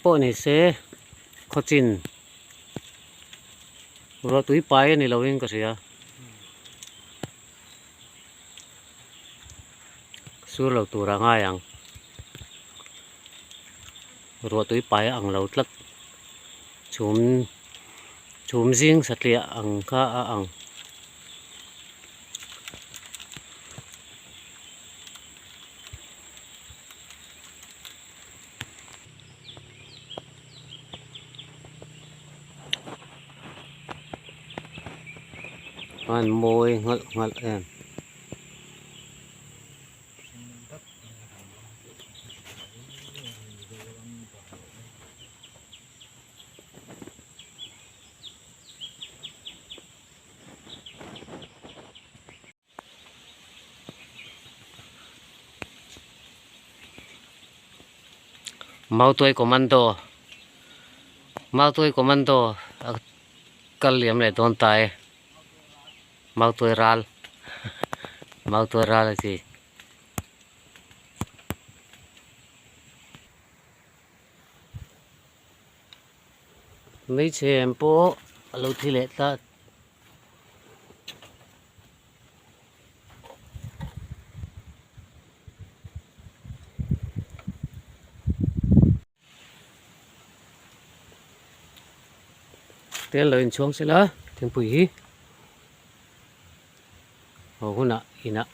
pawh ni se khawchin ruahtui pai a ni lo in ka hria sur lo tur a ngai ang ruahtui pai a ang lo tlat chhum chhum zing satliah ang kha a ang. An mawi nghalh nghalh em. Mautuai commando Mautuai commando a kal liam leh dawn ta e Mautuai ral Mautuai ral a ti. Hmeichhe em pawh a lo thi leh tlat. Tel lo inchhuang sela thingpui hi haw hunah inah.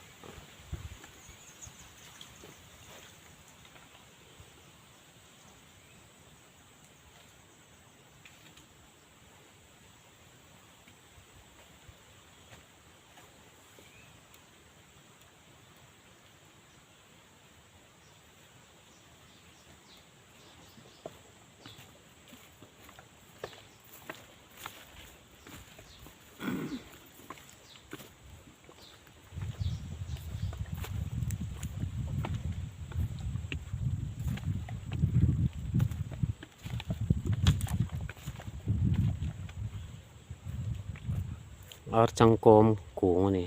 Ar changkawm kung a ni.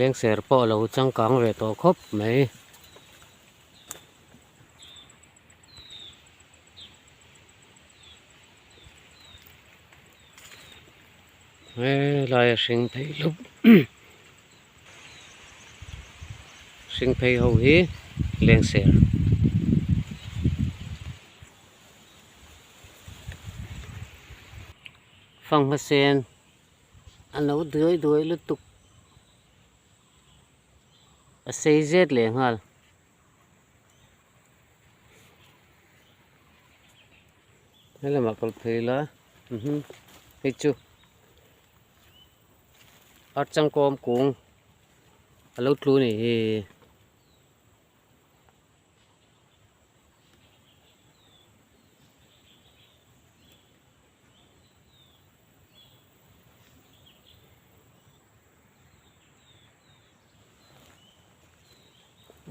Lengser pawh a lo changkang ve tawh khawp mai. He lai a hring phei hlup hring phei ho hi lengser. Fanghma sen a lo duai duai lutuk a sei zet leh nghal. Helamah kal phei ila hei chu ar changkawm kung a lo tlu a nih hi.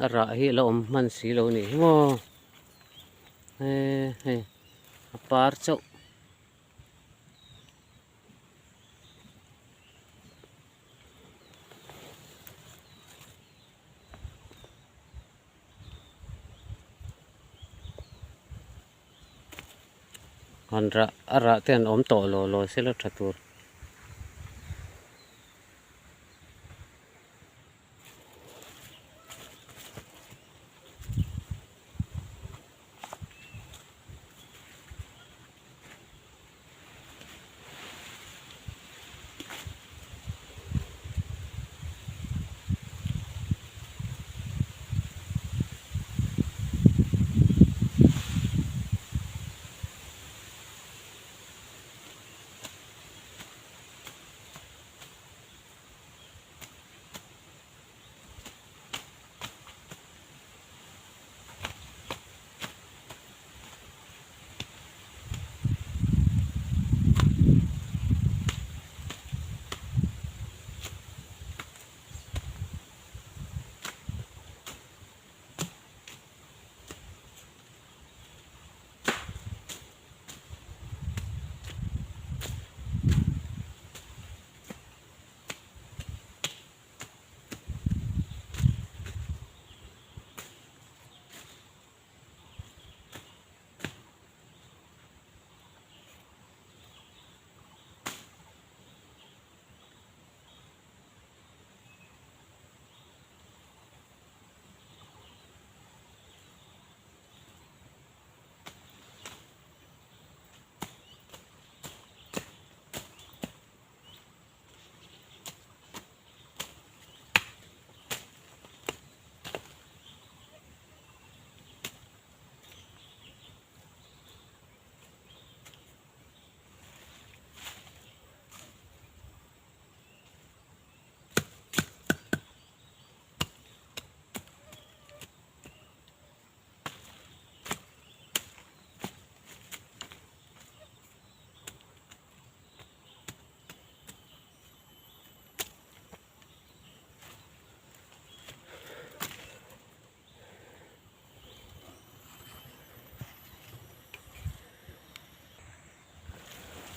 A rah hi a la awm hman si lo a nih hi maw he hei a par chauh. Han rah a rah te an awm tawh lo lo sela tha tur.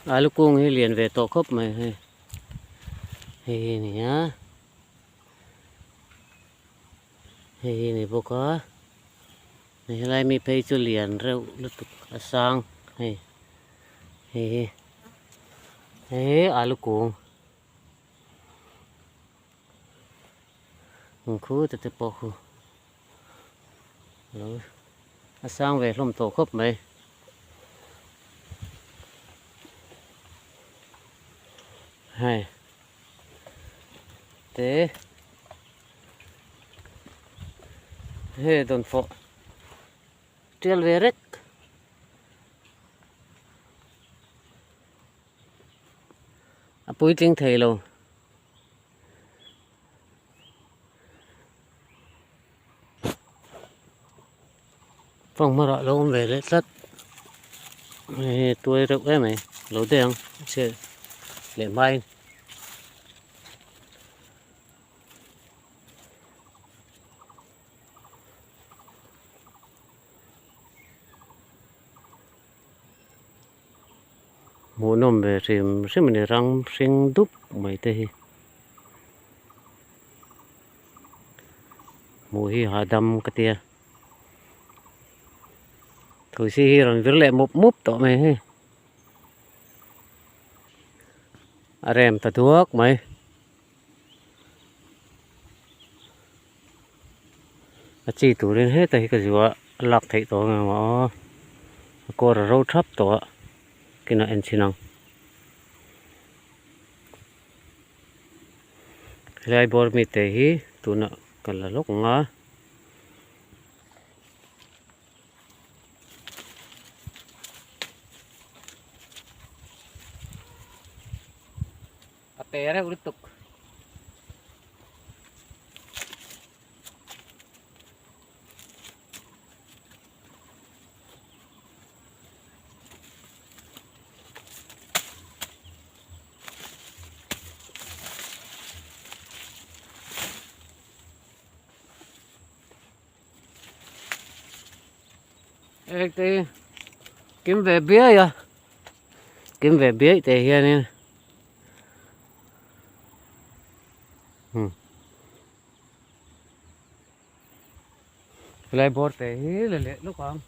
Alu kung hi lian ve tawh khawp mai hei hei hi a ni a hei hi a ni bawk a helai mi phei chu lian reuh lutuk a sang hei hei hi hei hi alu kung khu te te pawh khu lo a sang ve hlawm tawh khawp mai. Hei te hei dawnfawh tial ve rek. A puitling thei lo. Fanghma rah lo awm ve leh tlat hei hi tuai reuh em mai lo daih ang chhiat leh hmain. Hmuhnawm ve hrim hrim a ni ram hring dup mai te hi hmuh hi hahdam ka tia thosi hi rawn vir leh mup mup tawh mai hei a rem ta duak mai. A chi turin heta hi ka zuah a lak theih tawh ang emaw aw a kawr a ro thap tawh a kinah en chhin ang helai bawr mite hi tunah ka la lawk ang a. A pe reuh lutuk. Hei kim ve biai a kim ve biai teh hianin helai bawr te hi la leh lawk ang.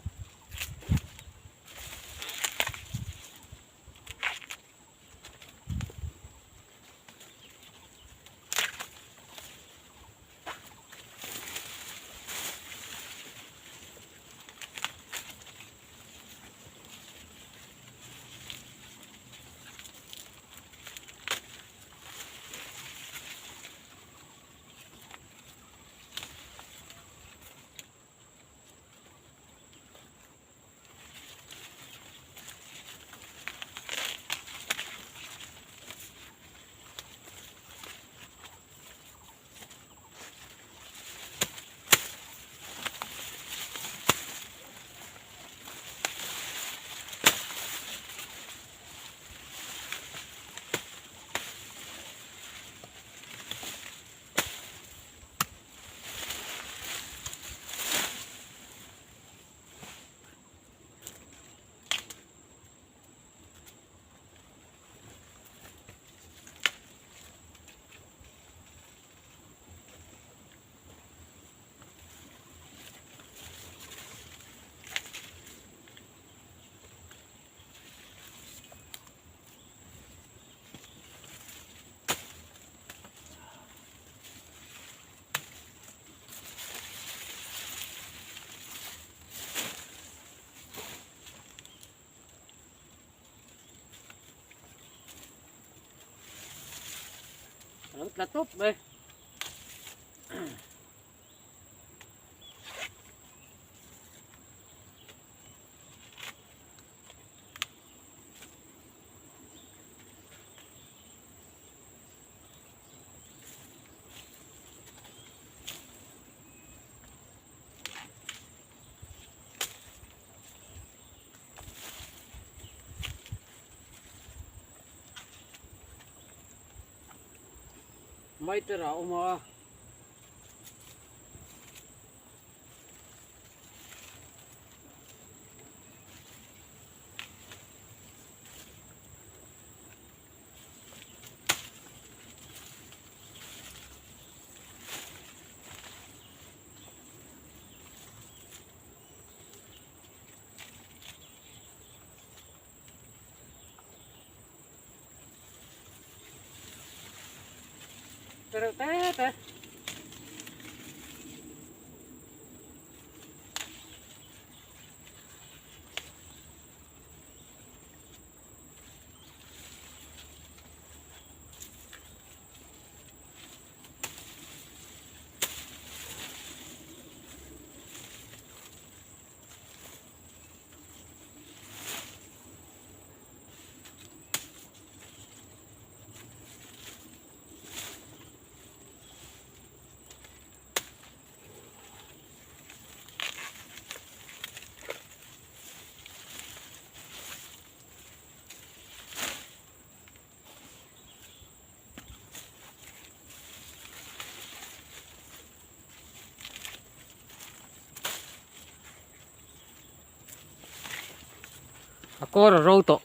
Lo tla tawp mai. Mai te rah awm a. te reuh te te. A kawr a ro tawh.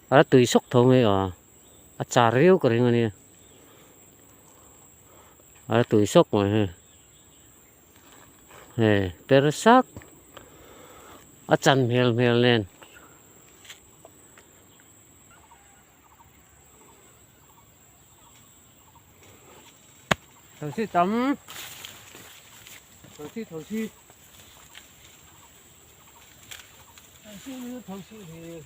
A tui sawk tho mai a a char viau ka ring a nia a tui sawk mai hei hei per sak a chan hmel hmel nen. Thosi tam thosi thosi thosi thosi hi.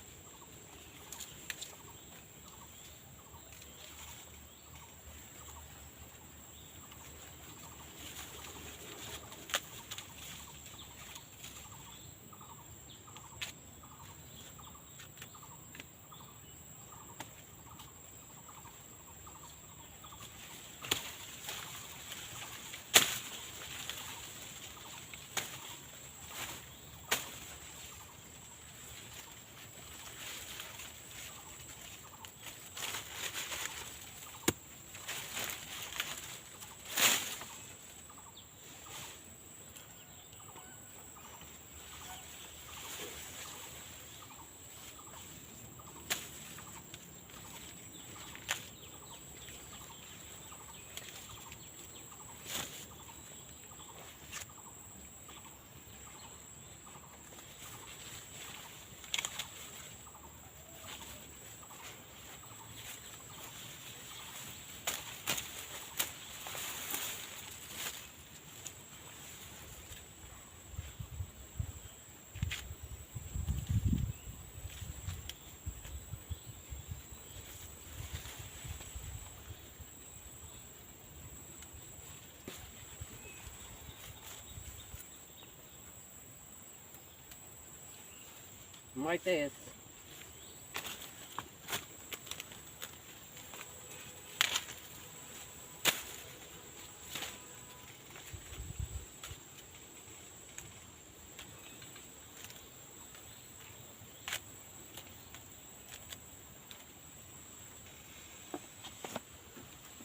My test.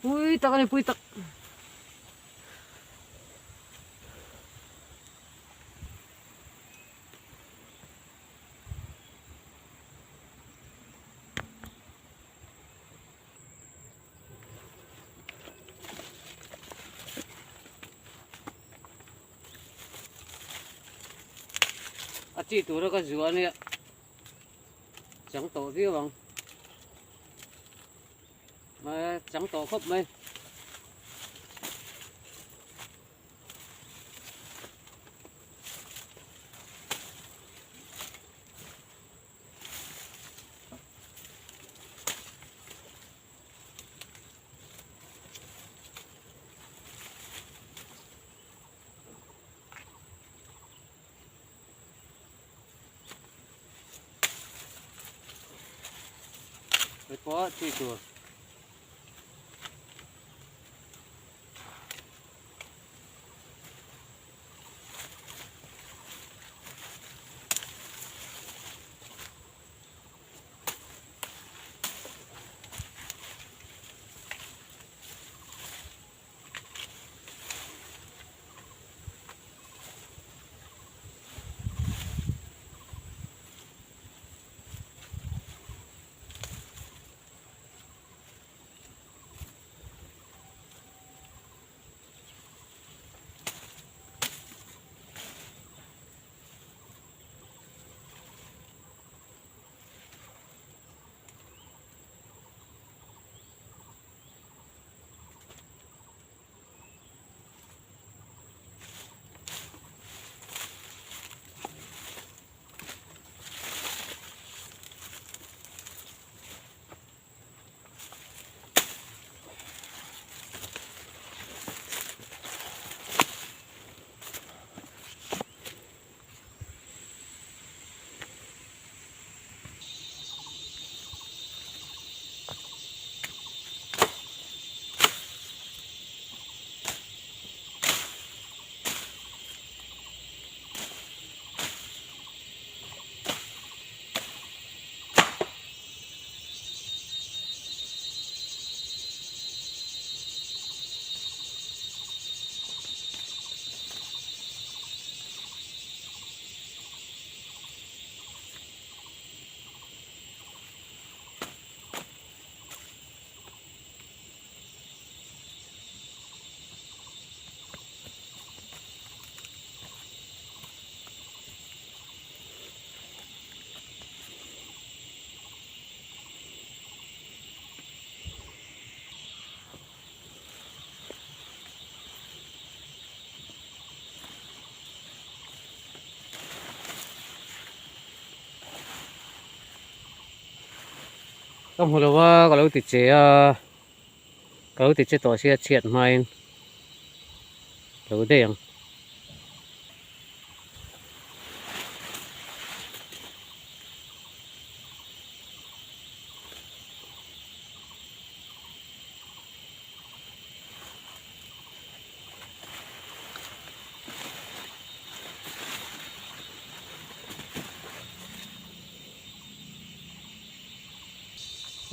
Pui tak a ni pui tak. A chi tura ka zuah ania chang tawh viau ang chang tawh khawp mai. Hei pawh chi tur. Ka hmu lo a ka lo ti che a ka lo ti che tawh sia chhiat hmain lo daih ang.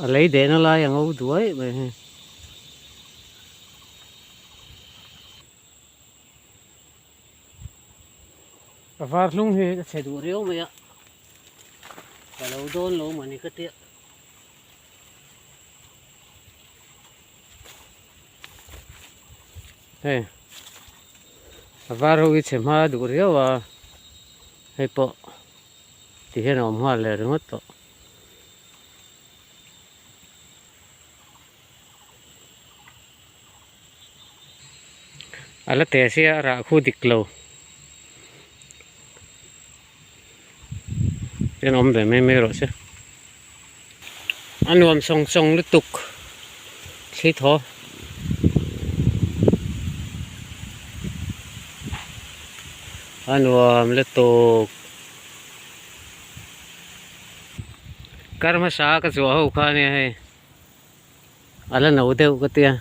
A lei dehna lai a ngo duai mai hei. A var hlung hi a chhe duh riau mai a, ka lo dawn lo mawni ka tia. Hei a var ho hi chhe hma duh riau a, hei pawh ti hian a awm nghal leh ringawt tawh. A la teh sia a rah khu dik lo hian awm ve mai mai rawh se a nuam sawng sawng lutuk thli thaw. A nuam lutuk. Kar hmasa ka zuah ho kha ania hei a la no deuh ka tia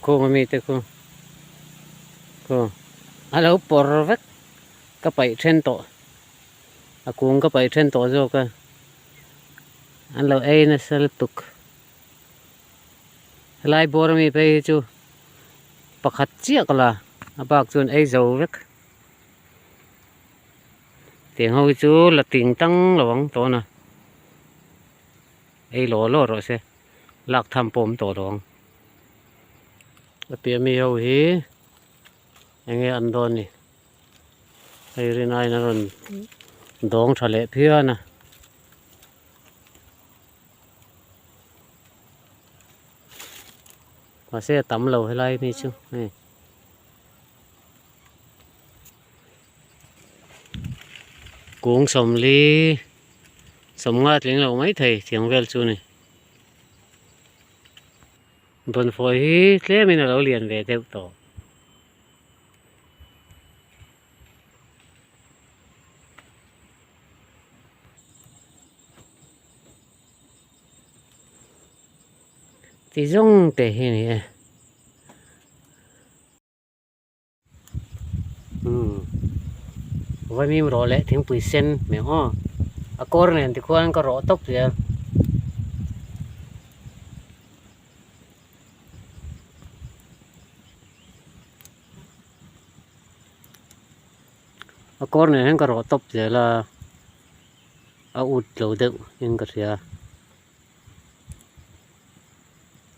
khung ami te khu khu a lo pawr vek ka paih then tawh a kung ka paih then tawh zawk a an lo ei nasa lutuk helai bawr ami phei hi chu pakhat chiah ka la a bak chuan ei zo vek. Tiang ho hi chu la ting tang lo ang tawna ei law law rawh se lak tham pawh awm tawh lo ang a piah mi ho hi eng nge an dawn ni hei rin aiin a rawn dawng tha leh phian a. Mahse a tam lo helai mi chu hei. Kung sawmli sawmnga tling lo mai thei thiang vel chu a ni. Dawnfawh hi tlemin a lo lian ve deuh tawh. Ti zawng te hi a ni e. Vaimim rawh leh thingpui sen hmel aw a kawr nen tikhuan ka rawh tawp zel. A kawr nen hian ka rawh tawp zel a a ut lo deuh in ka hria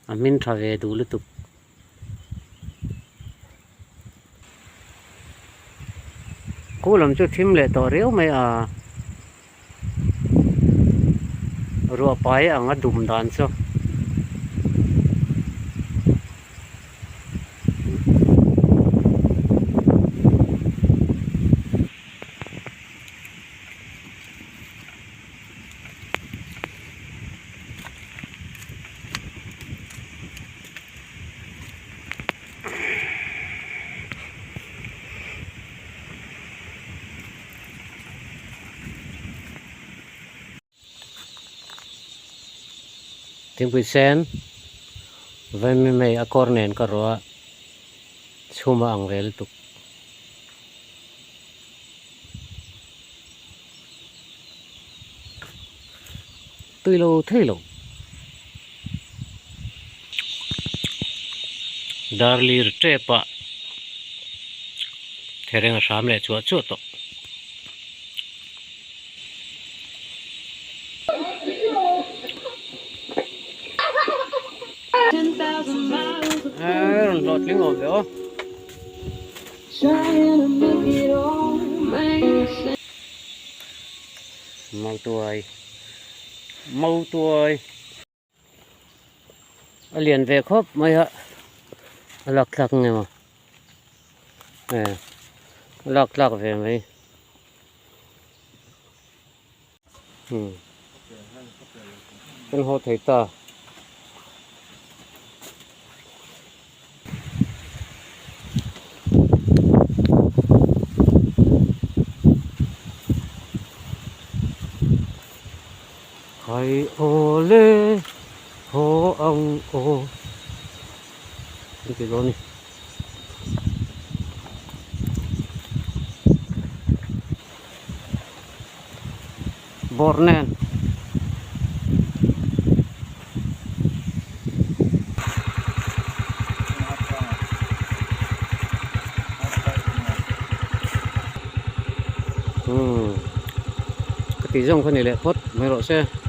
a hmin tha ve duh lutuk. Khu lam chu thim leh tawh riau mai a ruah pai ang a dum dan chu. Thingpui sen vaimim hei a kawr nen ka rawh a chhum a ang ve lutuk. Tui lo thei lo. Darlir tep ah thereng a hram leh chuah chuah tawh. Eee rawn hlawhtling awm ve aw. Mautuai Mautuai a lian ve khawp mai a a lak tlak nge maw eh a lak tlak ve mai. Kan haw thei ta. Hai aw le haw ang aw an ti dawn a ni. Bawrh nen. Umm ka tih zawng kha ni leh phawt mai rawh se.